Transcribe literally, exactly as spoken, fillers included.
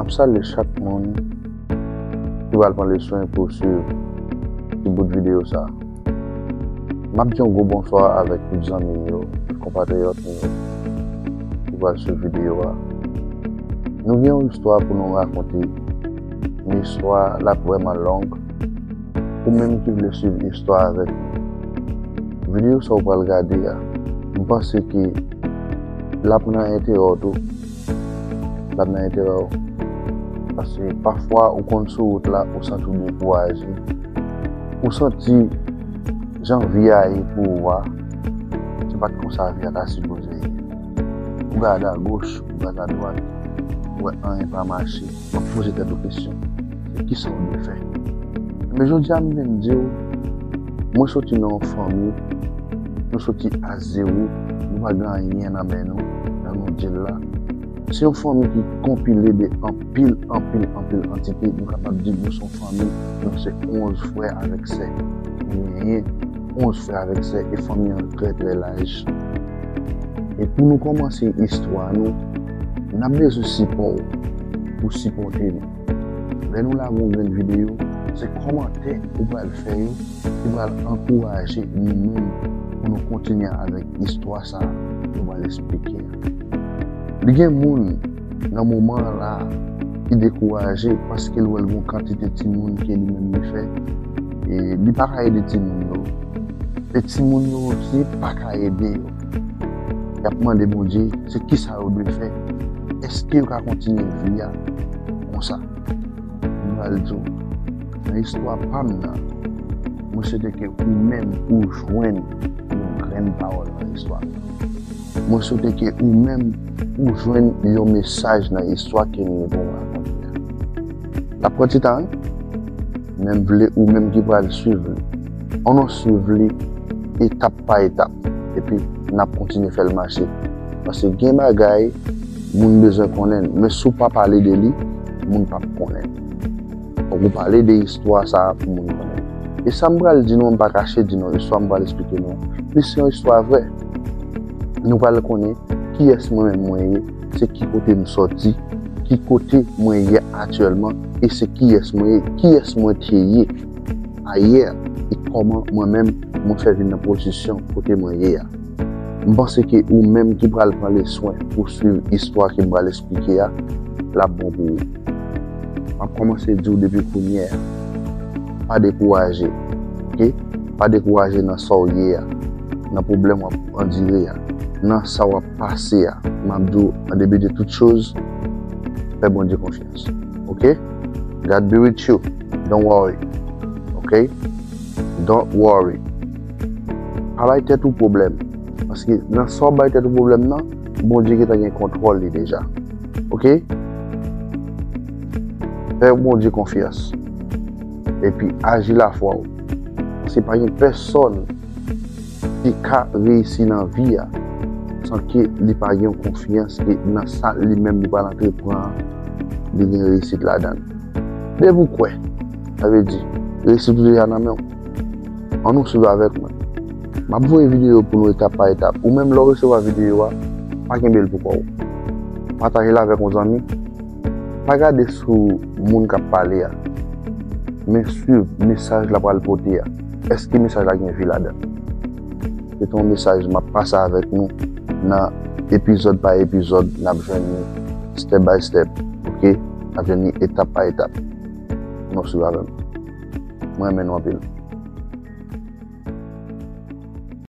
M ap salye chak moun ki pral pran le swen pou swiv ti bout videyo sa a. M ap di yon gwo bonswa avèk tout zanmi m yo, tout konpatriyòt m yo ki pral swiv videyo a. Nou gen yon istwa pou nou rakonte, men istwa a l ap vrèman long. Ou menm ki vle swiv istwa avèk nou, videyo sa w pral gade a, m panse ke l ap nan enterè w tou. L ap nan enterè w. Paske pafwa ou konn sou wout la, ou santi w dekouraje. Ou santi jan vi a ye pou ou a, se pa t konsa vi a ta sipoze ye. Ou gade agoch, ou gade adwat, ou wè anyen pa mache. W ap poze tèt ou kesyon, se kisa w dwe fè? Men jodi a m vin di w, mwen soti nan yon fanmi, nou soti a zewo, nou pa gen anyen nan men nou, nan nou dil la. Se yon fanmi ki konpile de anpil, anpil, anpil antite. Nou kapab di nou se yon fanmi, nou se onz frè avèk sè. Nou genyen onz frè avèk sè e fanmi an trè, trè laj. E pou nou kòmanse istwa nou, n ap bezwen sipò w pou sipòte nou. Lè nou lage yon grenn videyo, se kòmantè ou pral fè yo ki pral ankouraje nou menm pou nou kontinye avèk istwa sa a nou pral esplike a. Li gen moun nan moman an la ki dekouraje paske l wè l gen yon kantite timoun ke li menm li fè, e li pa ka ede timoun yo. E timoun yo osi pa ka ede yo. Y ap mande Bondye se kisa yo dwe fè. Èske yo ka kontinye vi a konsa? M pral di w, nan istwa pa m nan, mwen swete ke ou menm ou jwenn yon grenn pawòl nan istwa m nan. Mwen swete ke ou menm ou jwenn yon mesaj nan istwa ke m gen pou m rakonte a. L ap pran ti tan, wi. Men m vle ou menm ki pral swiv li, ann nou swiv li etap pa etap. Epi n ap kontinye fè l mache. Paske gen bagay moun bezwen konnen l, men si w pa pale de li, moun p ap konnen l. Fòk ou pale de istwa sa a pou moun konnen l. E sa m pral di nou, m pa kache di nou, istwa m pral esplike nou, li se yon istwa vrè. Nou pral konnen kiyès mwen menm mwen ye, se ki kote m sòti, ki kote mwen ye aktyèlman, e se kiyès mwen ye, kiyès mwen te ye ayè, e kòman mwen menm mwen fè vin nan pozisyon kote mwen ye a. M panse ke ou menm ki pral pran le swen pou swiv istwa ke m pral esplike a, l ap bon pou ou. M ap kòmanse di w depi kounye a, pa dekouraje, oke? Pa dekouraje nan sa w ye a, nan pwoblèm w ap andire a, nan sa w ap pase a. M ap di w, an debi de tout choz, fè Bondye konfyans, oke? God be with you, don't worry, oke? Don't worry. Pa bay tèt ou pwoblèm. Paske nan sa w bay tèt ou pwoblèm nan, Bondye gentan gen kontwòl li deja. Oke? Fè Bondye konfyans. Epi aji lafwa w. Paske pa gen pèsòn ki ka reyisi nan vi a san ke li pa gen yon konfyans ke nan sa li menm li pral antreprann an, li gen reyisit ladan l. Depi w kwè, sa vle di, reyisit ou deja nan men w. Ann nou swiv avèk mwen. M ap voye videyo pou nou etap pa etap. Ou menm, lè w resevwa videyo a, pa kenbe l pou kò w. Pataje l avèk yon zanmi. Pa gade sou moun k ap pale a, men swiv mesaj l ap pral pote a. Èske mesaj la gen vi ladan l? Se te yon mesaj m ap pase avèk nou nan epizòd pa epizòd, n ap jwenn li step by step, oke? N ap jwenn li etap pa etap. Nou swiv avè m. Mwen renmen nou anpil.